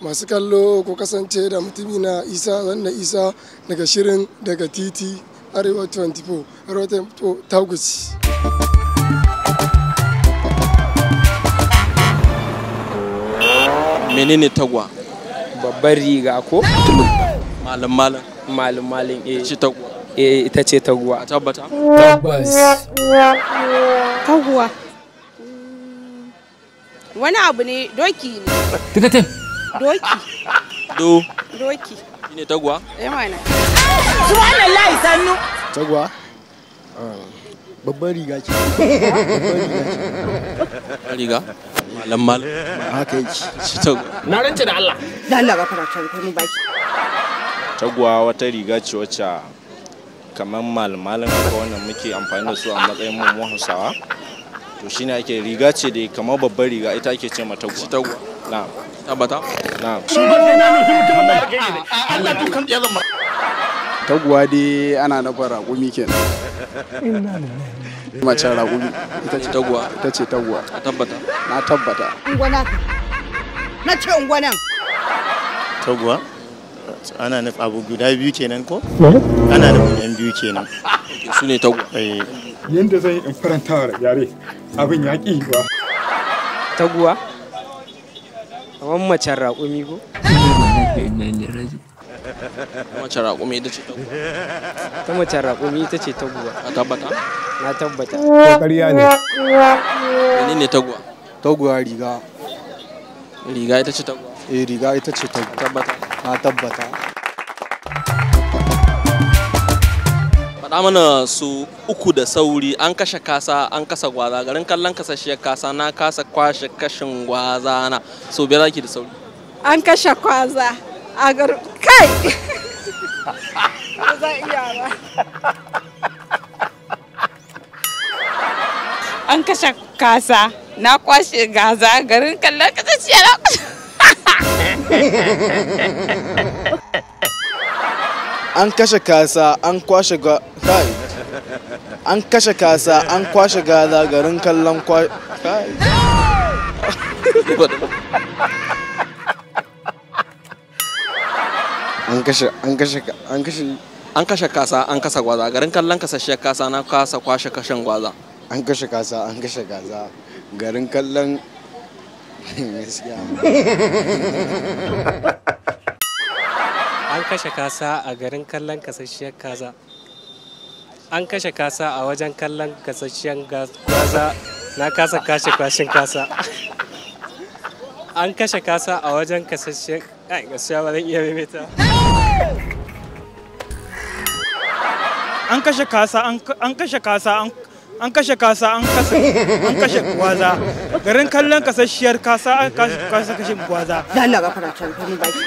Masu kallo, ku kasance da mutumina Isa Zanna Isa daga shirin Daga Titi, Arewa 24. Arewa 24 ta guci. Menene tagwa? Babbar riga ko? Malam malam. Malam malam, eh. Ce taguwa? Eh, ita ce taguwa. A tabbata? Tabbas. Taguwa. Wani abu ne, doki ne. Tikatin. Doki. Do. Doki. Shine taguwa? Eh mana. Subhanallahi, sannu. Taguwa? Babbar riga ce. Babbar riga ce. Riga? Malam malam. Haka yake. Shi taguwa. Na rance da Allah. Da Allah ba fara kai mu baki. Taguwa wata riga ce wacce kamar malmalin haka wannan muke amfani da su a matsayin mu Hausawa. To shine ake riga ce dai kamar babbar riga, ita ake ce mata Shi taguwa. taguwa. Na'am. Tabbata? Na'am. Taguwa dai ana nufin raƙumi kenan. Macen raƙumi ita ce Taguwa. Ita ce taguwa. A tabbata? Na tabbata. Ungwana ka. Na ce ungwanan. Taguwa ana nufin abu guda biyu kenan ko? Ana nufin yan biyu kenan. Ok, su ne taguwa. Eh. Yanda zan yi in faranta wa yare, abin ya ƙi ba. Taguwa? Kamar macen raƙumi ko? Mace raƙumi ita ce taguwa. Ta macen raƙumi ita ce taguwa. A tabbata? Na tabbata. Ƙarya ne. Menene taguwa? Taguwa riga. Riga ita ce taguwa. Eh, riga ita ce A taguwa. tabbata? Na tabbata. Faɗa mana su uku da sauri. An kashe kasa, an kasa gwaza, garin kallon kasashiyar kasa na kasa kwashe kashin gwaza na. So biyar zaki da sauri. An kashe kwaza a gar kai. Ba zan iya ba. An kashe kasa, na kwashe gaza, garin kallon kasashiya na kwashe. An kashe kasa, an kwashe ga kai. An kashe kasa, an kwashe gaza, garin kallon kwa kai. An kashe an kashe an kashe An kashe kasa, an kasa gwaza, garin kallon kasashiyar kasa na kasa kwashe kashin gwaza. An kashe kasa, an kashe gaza, garin kallon gaskiya. An kashe kasa a garin kallon kasasshiyar kaza. An kashe kasa a wajen kallon kasasshiyar gwaza, na kasa kashe kwashin kasa. An kashe kasa a wajen kasasshiyar, ai gaskiya ba zan iya maimaita. An kashe kasa, an kashe kasa, an kashe kasa, an kasa an kashe gwaza. Garin kallon kasasshiyar kasa an kasa kashe gwaza. Da Allah ba fara kai mu baki.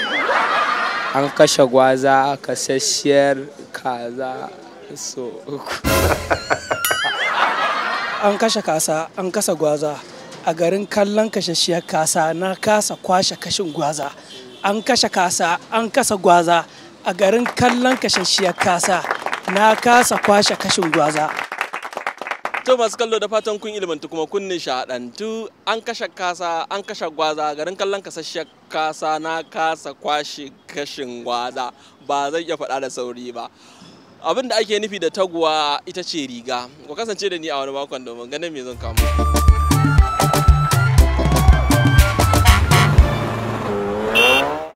An kashe gwaza kasasshiyar kaza so uku. An kashe kasa, an kasa gwaza. A garin kallon kasasshiyar kasa na kasa kwashe kashin gwaza. An kashe kasa, an kasa gwaza. A garin kallon kasasshiyar kasa na kasa kwashe kashin gwaza. To masu kallo, da fatan kun ilimantu kuma kun nishaɗantu. An kashe kasa, an kashe gwaza, garin kallon kasasshiyar kasa na kasa kwashe kashin gwaza. Ba zan iya faɗa da sauri ba. Abin da ake nufi da taguwa ita ce riga. Ku kasance da ni a wani makon domin ganin me zan kamo.